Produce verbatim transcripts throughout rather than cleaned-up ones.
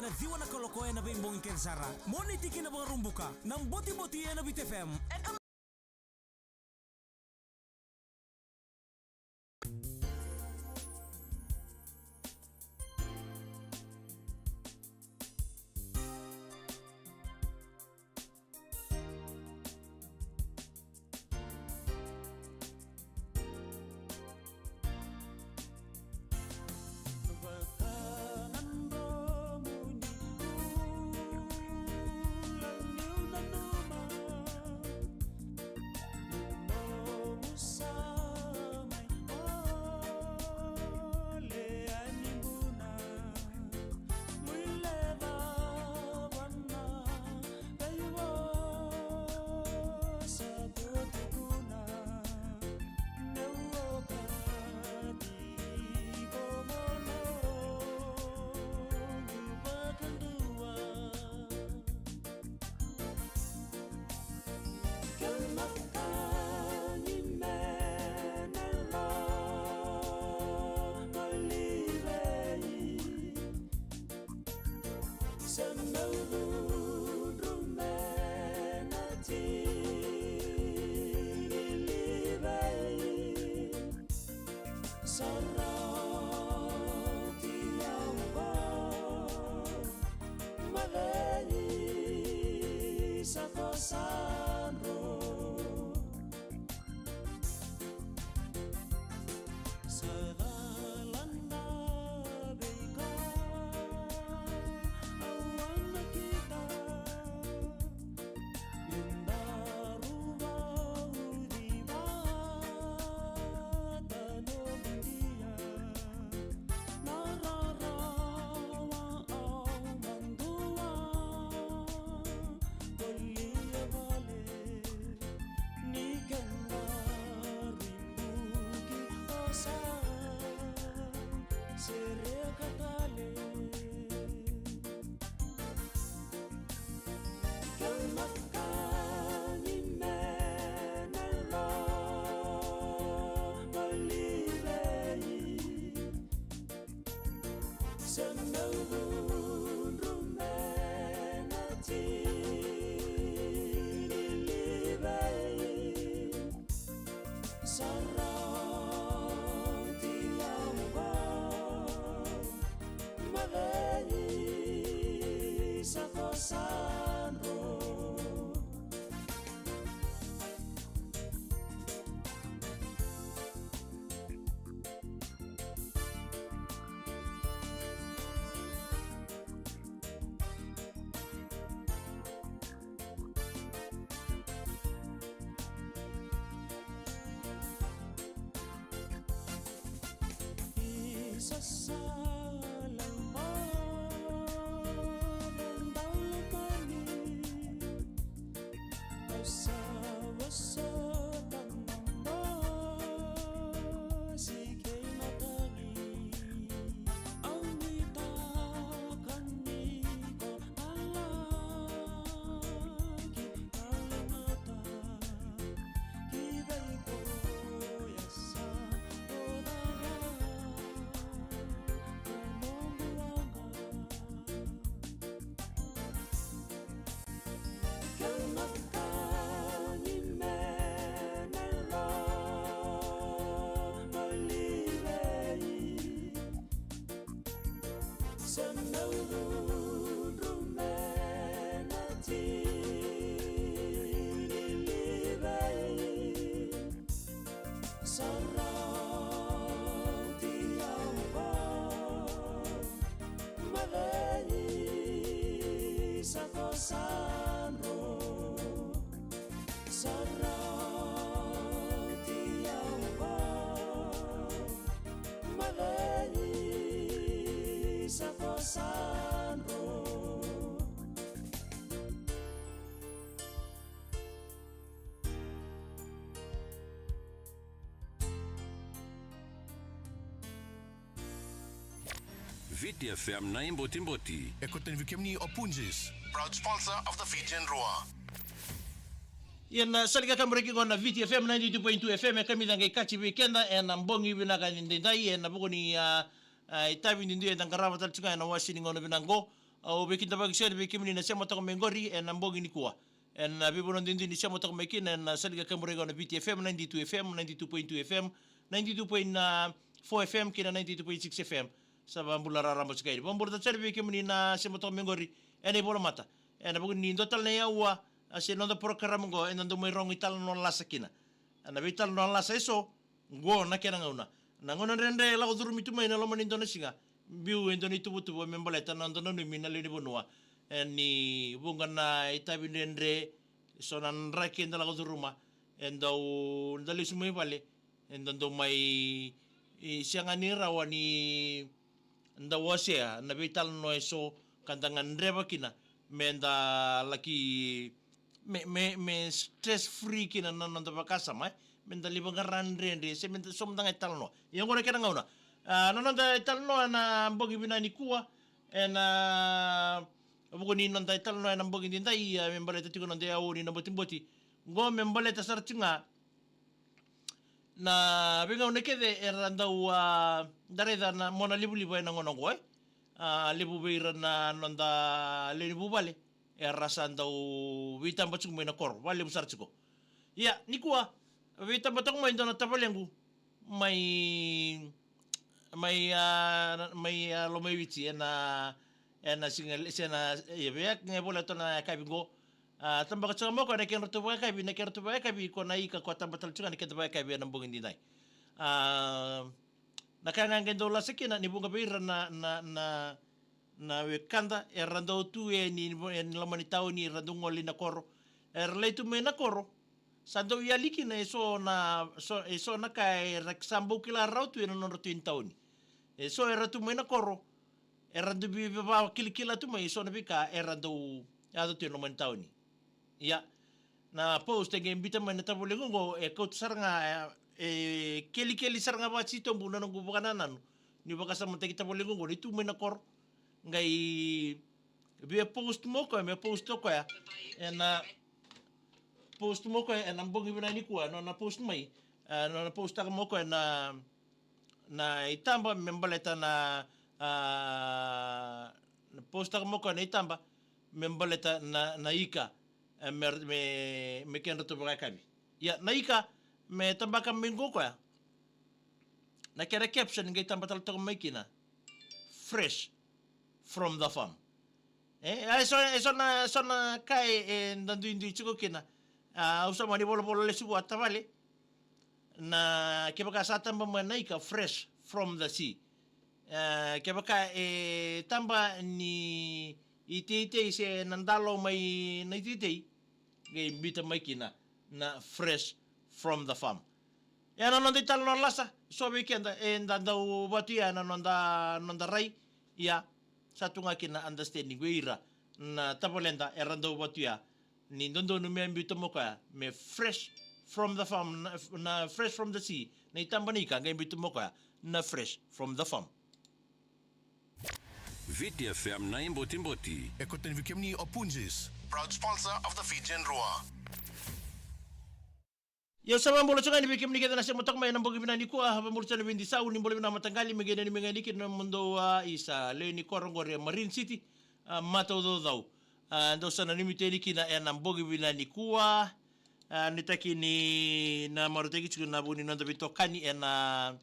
Na ciwa na kaloko ena veibogi kece sara. Moniti ki na Vakaraubuka, na Botiboti ena Viti F M. Viti F M na iBotiboti. E kauta tani vei kemuni o Punjas, proud sponsor of the Fijian Drua. Ia na sala ni kakaburaki qo na Viti F M ninety-two point two F M, e kamica qai kaci vei keda ena bogi vinaka ni daidai, ena vuku ni, a, a, itavi duidui eda qarava tale tiko ga ena wase ni gauna vinaka qo. Au veikidavaki sara vei kemuni na sema toka mai qori ena bogi nikua. Ena veivanua duidui ni sema toka mai kina ena sala ni kaburaki qo na Viti F M, ninety-two F M, ninety-two point two F M, ninety-two point four F M kei na ninety-two point six F M. Sa vakabula raraba tiko yani. Vakabula tale sara vei kemuni na sema toka mai qori ena ivolamata. Ena vuku ni dua tale na aua, a, se noda porokaramu qo eda dau mai rogo italanoa lasa kina. Ena veitalanoa lasa eso, qo na kena gauna. Na gauna dredre e lako curumi tu mai ena loma ni dua na siga. Biu e dua na ituvatuva me baleta na noda nanumi na lewe ni vanua. E ni vuqa na itavi dredre, so na draki eda lako curuma, e dau da lesu mai vale, eda dau mai, e, sega ni rawa ni da wasea na veitalanoa eso ka da gadreva kina me da laki me, me, me stress free kina na noda vakasama, e. Me da lai vaqara dredre, se me da so mada ga italanoa. Ia qo na kena gauna. A, na noda italanoa na bogi vinaka nikua, ena vuku ni noda italanoa ena bogi daidai, ia me baleta tiko na noda aua ni na botiboti. Qo me baleta sara tiko ga na veigauna kece era dau, a, da raica na mona livaliva ena gauna qo, e. A, levu vei ira na noda lewe ni vuvale era sa dau veitaba tiko mai na koro, vakalevu sara tiko. Ia, nikua, veitaba toka mai dua na tavalequ mai, mai, a, mai, a, Lomaiviti ena, ena siga, se na, ia, vei ya ga e voleka tu na yakavi qo. A, tabaka tiko mai o koya na kedratou vakayakavi, na kedratou vakayakavi, ko na ika ko a taba tale tiko ga na keda vakayakavi ena bogi daidai. A, na ka ga qai dau lasa kina, ni vuqa vei ira na, na, na, na wekada era dau tu e ni, e ni loma ni tauni, era dau gole na koro. Era lai tu mai na koro, sa dau yali kina e so na, so, e so na ka era sa bau kila rawa tu ena nodratou i tauni. E so era tu mai na koro, era dau veivakilakila tu mai e so na veika era dau yaco tu ena loma ni tauni. Ia, na post e qai biuta mai na tavalequ qo, e kauta sara ga, e, e kelikeli sara ga vakatitobu na noqu vakanananu ni vakasamataki tavalequ qo ni tu mai na koro. Qai via post mai o koya, me post o koya ena, post mai o koya ena bogi vinaka nikua, nona post mai, e, nona post taka mai o koya na, na itaba me baleta na, a, na post taka mai o koya na itaba me baleta na, na ika, e, me, me, me kedratou vakayakavi. Ia, na ika me tabaka mai qo o koya, na kena caption qai taba tale toka mai kina, "Fresh from the farm." E, e so, e so na, so na ka e, e da duidui tiko kina. A, au sa mani volavola lesu vua tavale. Na, kevaka sa taba mai na ika, fresh from the sea. E, kevaka e taba ni iteitei se na dalo mai na iteitei, qai biuta mai kina na fresh from the farm. E na noda italanoa lasa, so vei keda, e da dau vatuya na noda, noda rai, ia, sa tu ga kina understanding vei ira na tavaleda era dau vatuya, ni dodonu me biuta mai o koya, me fresh from the farm, na, na fresh from the sea, na itaba ni ika, qai biuta mai o koya, na fresh from the farm. Viti F M na iBotiboti. E koto ni vei kemuni o Punjas, proud sponsor of the Fijian Drua. Ia au sa vakabula tiko ga ni vei kemuni kece na sema toka mai ena bogi vinaka nikua, vakabula tiko na vei Disau, ni bula vinaka mataqali, me qai nanumi ga yani kina nomudou, a, isa, lewe ni koro qori e Marine City, a, Mataucaucau. A, dou sa nanumi tiko yani kina ena bogi vinaka nikua. A, nuitaki ni na marautaki tiko na vu ni noda veitokani ena,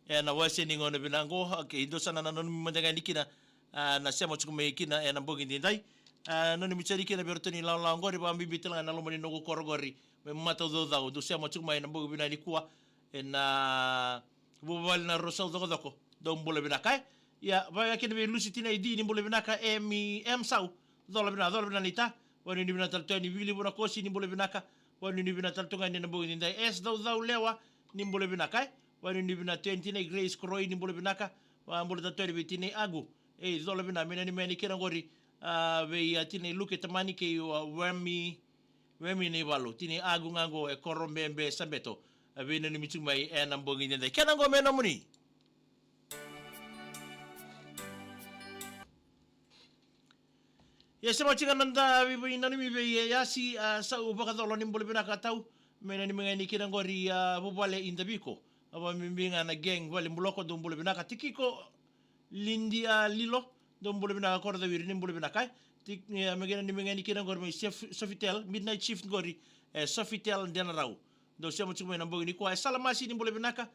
ena wase ni gauna vinaka qo. Okay, dou sa na nanumi mada ga yani kina, a, na sema tiko mai kina ena bogi daidai. A, nanumi tiko yani kina vei iratou ni lawalawa qori, vakabibi tale ga na loma ni noqu koro qori mai Mataucaucau, dou sema tiko mai ena bogi vinaka nikua ena vuvale na Rosau Cokocoko. Dou bula vinaka, e. Ia, vaka kina vei Lusi Tinaidi, ni bula vinaka. Emi, M Sau, cola vinaka, cola vinaka naita. Vakanuinui vinaka tale tu yani vei Livu Nakosi, ni bula vinaka. Vakanuinui vinaka tale tu ga yani ena bogi daidai. S Caucau Lewa, ni bula vinaka, e. Vakanuinui vinaka tu yani tinai Grace Koroi, ni bula vinaka. Vakabula tale tu yani vei tinai Agu. Ei, cola vinaka, me nanumi yani kina qori, a, vei, a, tinai Luke Tamani kei, a, Wemi, Wemi Naivalu, tinai Agu ga qo e Koro Bebe Sabeto. A, veinanumi tiko mai ena bogi daidai. Kena qo me nomuni. Ia, sema tiko ga na noda vei, veinanumi vei, e, Yasi, a, Sau Vakacolo, ni bula vinaka tau. Me nanumi ga yani kina qori, a, vuvale i Daviko. A, vakabibi ga na gang vale buloko, dou bula vinaka. Tikiko Lidi, a, Lilo, Dou bula vinaka Koro Cawiri, ni bula vinaka e. Ti, e, me kena ni me gani kina qori mai Sof-, Sofitel, midnight shift qori, e, Sofitel Denarau. Dou sema tiko mai na bogi nikua, e Salamasi ni bula vinaka.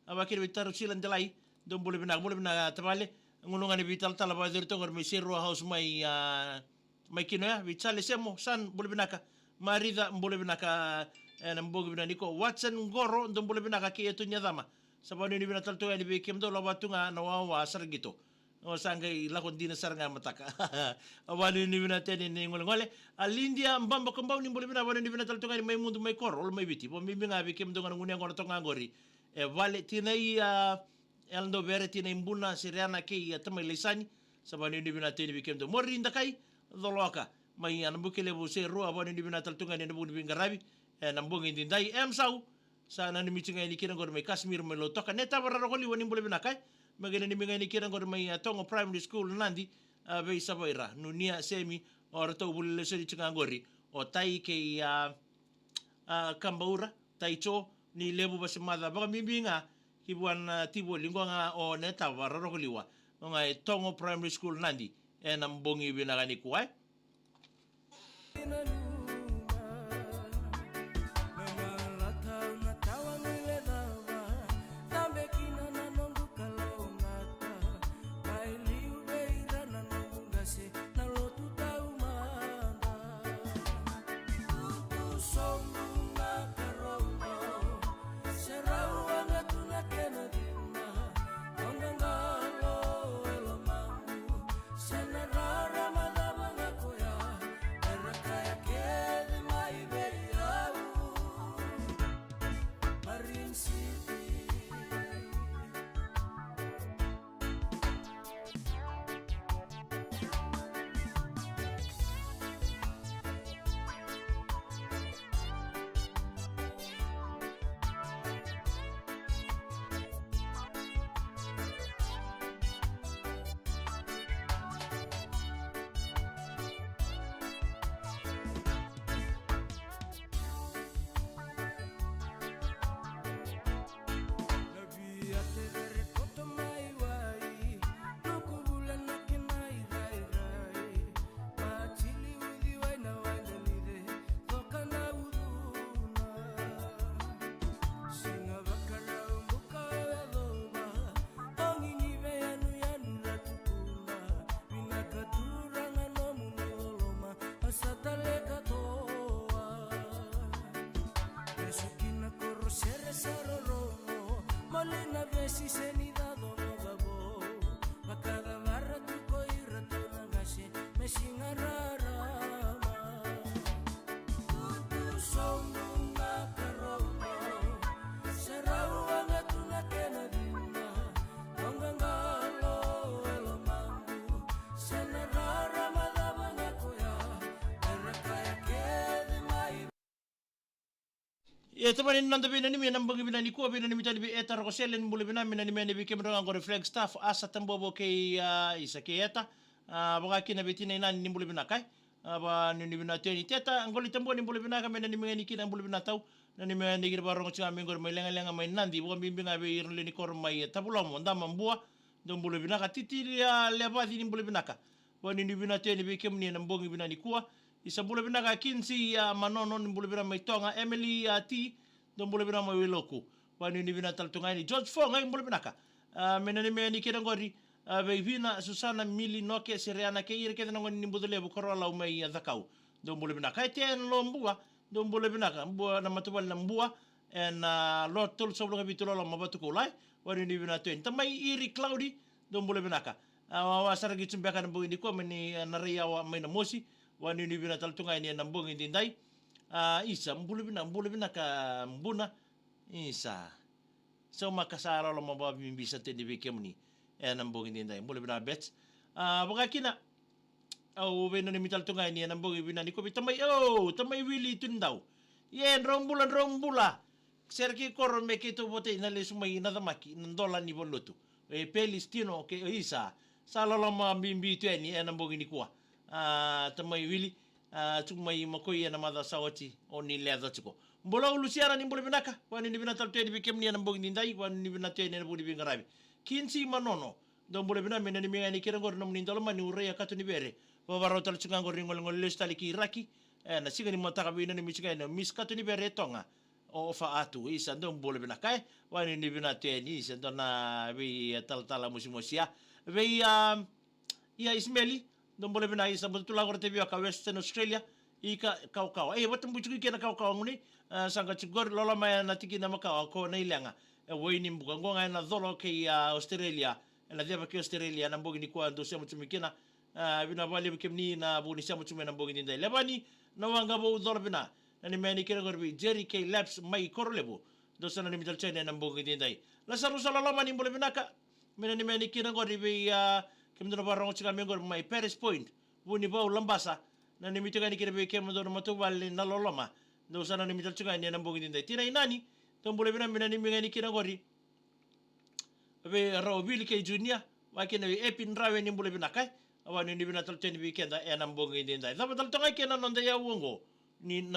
A vakina vei Tarusila Delai, dou bula vinaka, bula vinaka tavale. Gunu ga ni veitalatala vakayacori toka qori mai Serua House mai, a, mai Kinoya, vei Charlie Semo, San, bula vinaka. Marica, bula vinaka, e, na bogi vinaka nikua. Watson Qoro, dou bula vinaka kei Etonia Cama. Sa vanuinui vinaka tale tu yani vei kemudou, lako vata tu ga na wawa sara qito. O sa qai lako dina sara ga mataka. A vanuinui vinaka tale ni golegole. A Lidia Baba Kabau ni bula vinaka, vanuinui vinaka tale tu ga yani mai Mudu mai Koro, Lomai Viti. Vakabibi ga vei kemudou ga na gunu yaqona toka ga qori. E vale tinai, a, Eladovere, tinai Buna, Siriana kei a tamai Laisani. Sa vanuinui vinaka tale vei kemudou. Mori Dakai, Coloaka. Mai a na Bukelevu Serua, vanuinui vinaka tale tu ga yani na vuku ni veiqaravi. E na bogi edaidai, e Emsau. Sa nanumi tiko ga yani kina qori mai Casimiro mai Lautoka. Netava Rarokoliwa ni bula vinaka e. Me kena ni me ga yani kina qori mai a Togo Primary School Nadi, a vei Savaira. Nunia, Semi, o ratou vuli lesoni tiko ga qori. O Tai kei a, a Kabaura, Tai Jo, ni levu vasemaca. Vakabibi ga, ki vua na Tivoli, qo ga o Netava Rarokoliwa. Qo ga e Togo Primary School Nadi. E na bogi vinaka nikua e. Ia, tamani na noda veinanumi ena bogi vinaka nikua, veinanumi tale vei Eta Rokosele, ni bula vinaka, me nanumi yani vei kemudrau ga qori Flagstaff, Asa Tabovo kei, a, Isa kei Eta, a, vaka kina vei tinai Nani ni bula vinaka e. A, vanuinui vinaka tu yani Teta Qolitabua ni bula vinaka, me nanumi yani kina bula vinaka tau, nanumi yani kina vakarogo tiko ga mai qori mai Legalega mai Nadi, vakabibi ga vei ira na lewe ni koro mai Tavulomo, Dama, Bua, dou bula vinaka, Titi, a, Levaci ni bula vinaka. Vanuinui vinaka tu yani vei kemuni ena bogi vinaka nikua. Isa bula vinaka Kinsi, a, Manono ni bula vinaka mai Toga, Emily, a, T, dou bula vinaka mai Wailoku. Vanuinui vinaka tale tu ga yani George Fogai bula vinaka. A, me nanumi yani kina qori, a, vei Vina, Susana, Mili, Noke, Siriana kei ira kece na gone ni Bucalevu, Koroalau mai, a, Cakau. Dou bula vinaka. Etienne Lobua, dou bula vinaka. Bua na matavuvale na Bua. Ena, a, lot tolusagavulu ka vitu Loloma, Vatukoula e. Vanuinui vinaka tu yani tamai Iri Cloudy, dou bula vinaka. A, wawa sara ki tu beka na bogi nikua mai ni, a, Naraiyawa mai Namosi. Vanuinui vinaka tale tu ga yani ena bogi edaidai. A, Isa, bula vinaka, bula vinaka Buna. Isa. Saumaka, sa loloma vakabibi sa tu yani vei kemuni ena bogi edaidai. Bula vinaka Bets. A, vaka kina, au veinanumi tale tu ga yani ena bogi vinaka nikua vei tamai, o, tamai Wili Tunidau. Ia, drau bula, drau bula. Sereki Koro, me keitou votai na lesu mai na Camaki, na dola ni valenilotu. E Pelis, Tino kei Isa. Sa loloma bibi tu yani ena bogi nikua. A, tamai Wili, a, tu mai Makoi ena macawa sa oti, o ni leca tiko. Bula Lusiana ni bula vinaka, vanuinui vinaka tale tu yani vei kemuni ena bogi edaidai, vanuinui vinaka tu yani ena vuku ni veiqaravi. Kinsi Manono, Dou bula vinaka, me nanumi ga yani kina qori nomuni daulomani o Rai a Katonivere. Vavarau tale tiko ga qori ni golegole lesu tale ki Iraki. E, na siga ni mataka veinanumi tiko yani o Miss Katonivere e Toga. O Ofa Atu, isa, dou bula vinaka e. Vakanuinui vinaka tu yani, isa, dou na vei, e, talatala mosimosi ya. Vei, a, ia Ismeli, dou bula vinaka, isa, bula tu la qori Tavioka, Western Australia. Ika, Kaokawa. E, vata bui tiko i kena Kaokawa guni. A, sa qai tiko qori, loloma ena tikina makawa ko Nailega. E, Wainibuka, qo ga ena colo kei, a, Australia. Ena ceva kei Australia, ena bogi nikua dou sema tu mai kina. A, vinaka vakalevu kemuni na vu ni sema tu mai ena bogi nidai. Levani, na waqa vou colo vina. Nanumi yani kina qori vei Jerry kei Labs mai Korolevu. Dou sa nanumi tale tu yani ena bogi nidai. Lasarusa Loloma, ni bula vinaka. Me nanumi yani kina qori vei, a, kemudou na vakarorogo tiko mai qori mai Paris Point. Vunivau, Labasa. Nanumi tiko yani kina vei kemudou na matavuvale na Loloma. Dou sa nanumi tale tiko yani ena bogi nidai. Tina Inani, dou bula vinaka, me nanumi yani kina qori vei rau Vili kei Junior, vaka kina vei Epi Drawe, ni bula vinaka e. Vakanuinui vinaka tale tu yani vei keda ena bogi nidai. Cava tale toka kina noda iyau oqo. Ni na